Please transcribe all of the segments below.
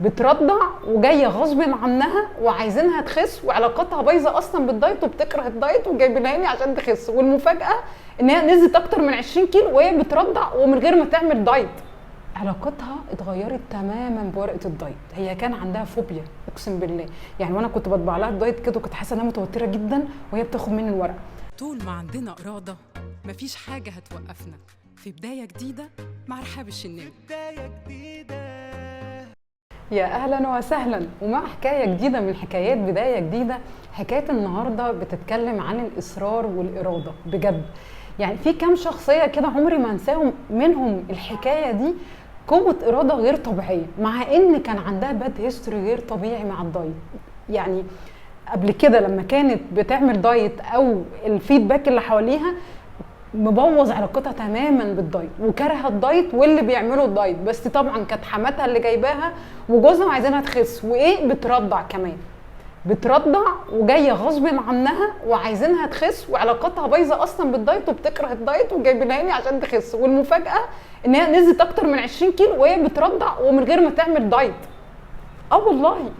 بترضع وجاية غصب عنها وعايزينها تخس، وعلاقتها بايظة اصلا بالدايت وبتكره الدايت وجايبينها لي عشان تخس. والمفاجاه ان هي نزلت اكتر من 20 كيلو وهي بترضع ومن غير ما تعمل دايت. علاقتها اتغيرت تماما بورقه الدايت. هي كان عندها فوبيا، اقسم بالله، يعني وانا كنت بطبع لها الدايت كده وكنت حاسه انها متوترة جدا وهي بتاخد مني الورقة. طول ما عندنا إرادة مفيش حاجة هتوقفنا. في بداية جديدة مع رحاب الشناوي. يا اهلا وسهلا، ومع حكاية جديدة من حكايات بداية جديدة. حكاية النهارده بتتكلم عن الاصرار والارادة بجد. يعني في كام شخصية كده عمري ما انساهم، منهم الحكاية دي قوة اراده غير طبيعية، مع ان كان عندها bad history غير طبيعي مع الدايت. يعني قبل كده لما كانت بتعمل دايت او ال feedback اللي حواليها مبوظ علاقتها تماما بالدايت، وكارهه الدايت واللي بيعملوا الدايت. بس طبعا كانت حماتها اللي جايباها وجوزها عايزينها تخس، وايه بترضع كمان، بترضع وجاية غصب عنها وعايزينها تخس، وعلاقتها بايظة اصلا بالدايت وبتكره الدايت وجايبينها لي عشان تخس. والمفاجاه ان هي نزلت اكتر من 20 كيلو وهي بترضع ومن غير ما تعمل دايت. اه والله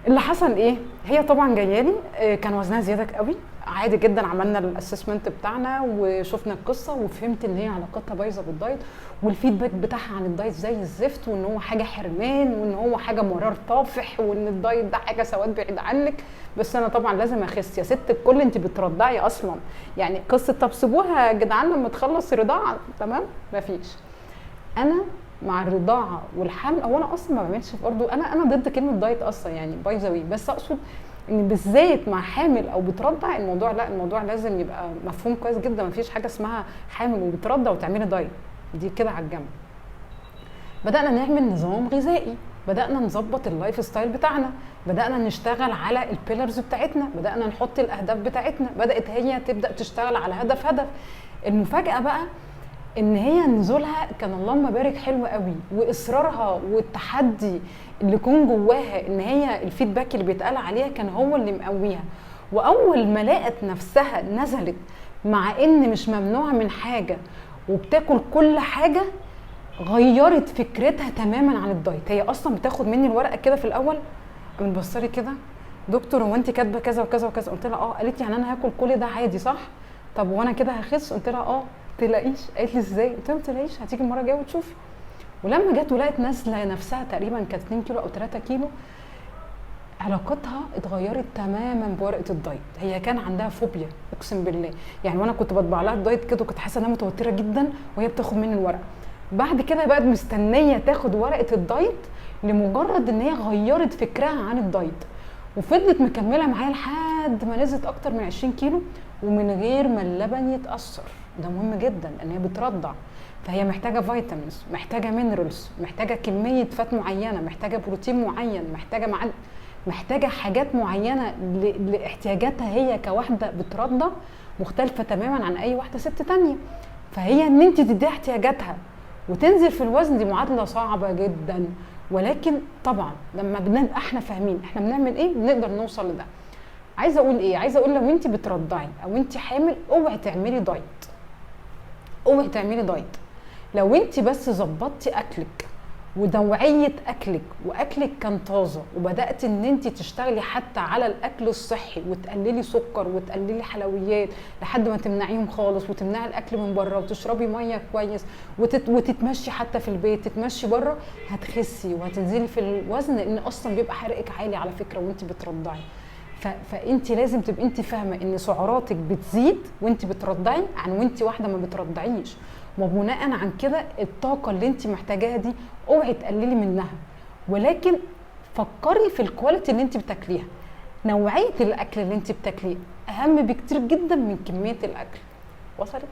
اللي حصل ايه؟ هي طبعا جاية لي كان وزنها زيادة قوي، عادي جدا. عملنا ال assessment بتاعنا وشفنا القصة وفهمت ان هي علاقتها بايظة بالدايت، وال feedback بتاعها عن الدايت زي الزفت، وان هو حاجة حرمان، وان هو حاجة مرار طافح، وان الدايت ده حاجة سواد بعيد عنك. بس انا طبعا لازم اخس يا ست الكل، انت بترضعي اصلا. يعني قصة طب سيبوها يا جدعان لما تخلص رضاعه، تمام؟ مفيش. انا مع الرضاعة والحمل، هو انا اصلا ما بعملش برضه، انا ضد كلمة دايت اصلا، يعني by the way. بس اقصد ان بالذات مع حامل او بترضع الموضوع، لا، الموضوع لازم يبقى مفهوم كويس جدا. ما فيش حاجة اسمها حامل وبترضع وتعملي دايت، دي كده على الجنب. بدانا نعمل نظام غذائي، بدانا نظبط ال lifestyle بتاعنا، بدانا نشتغل على ال pillars بتاعتنا، بدانا نحط الاهداف بتاعتنا. بدات هي تبدا تشتغل على هدف هدف. المفاجاة بقى ان هي نزولها كان اللهم بارك حلو قوي، واصرارها والتحدي اللي كان جواها ان هي ال feedback اللي بيتقال عليها كان هو اللي مقويها. واول ما لقت نفسها نزلت، مع ان مش ممنوعة من حاجة وبتاكل كل حاجة، غيرت فكرتها تماما عن الدايت. هي اصلا بتاخد مني الورقة كده في الاول، قامت بصلي كده، دكتور هو انت كاتبه كذا وكذا وكذا؟ قلت لها اه. قالت لي يعني انا هاكل كل ده عادي صح؟ طب وانا كده هخس؟ قلت لها اه. تلاقيش. قالت لي ازاي؟ قلت لها ما تلاقيش، هتيجي المرة الجاية وتشوفي. ولما جت ولقت نازله نفسها تقريبا كانت 2 كيلو او 3 كيلو، علاقتها اتغيرت تماما بورقه الدايت. هي كان عندها فوبيا، اقسم بالله، يعني وانا كنت بطبع لها الدايت كده وكنت حاسه انها متوترة جدا وهي بتاخد مني الورقة. بعد كده بقت مستنيه تاخد ورقة الدايت لمجرد ان هي غيرت فكرها عن الدايت، وفضلت مكملة معايا لحد ما نزلت اكتر من 20 كيلو ومن غير ما اللبن يتاثر. ده مهم جدا ان هي بترضع، فهي محتاجه vitamins، محتاجه minerals، محتاجه كمية fat معينة، محتاجه بروتين معين، محتاجه معد، محتاجه حاجات معينة لاحتياجاتها هي كواحده بترضع، مختلفة تماما عن اي واحدة ست تانية. فهي ان انت تديها احتياجاتها وتنزل في الوزن، دي معادلة صعبة جدا، ولكن طبعا لما بنبقى احنا فاهمين احنا بنعمل ايه بنقدر نوصل لده. عايزه اقول ايه؟ عايزه اقول لو انت بترضعي او انت حامل اوعي تعملي دايت، اوعي تعملي دايت. لو انت بس ظبطتي اكلك ونوعية اكلك، واكلك كان طازة، وبدات ان انت تشتغلي حتى على الاكل الصحي وتقللي سكر وتقللي حلويات لحد ما تمنعيهم خالص، وتمنعي الاكل من بره، وتشربي مية كويس، وتتمشي حتى في البيت، تتمشي بره، هتخسي وهتنزلي في الوزن، لان اصلا بيبقى حرقك عالي على فكرة وانت بترضعي. فانت لازم تبقي انت فاهمه ان سعراتك بتزيد وانت بترضعي عن وانت واحدة ما بترضعيش، وبناء عن كده الطاقة اللي انت محتاجاها دي اوعي تقللي منها، ولكن فكري في ال quality اللي انت بتاكليها، نوعية الاكل اللي انت بتاكليه اهم بكتير جدا من كمية الاكل. وصلت؟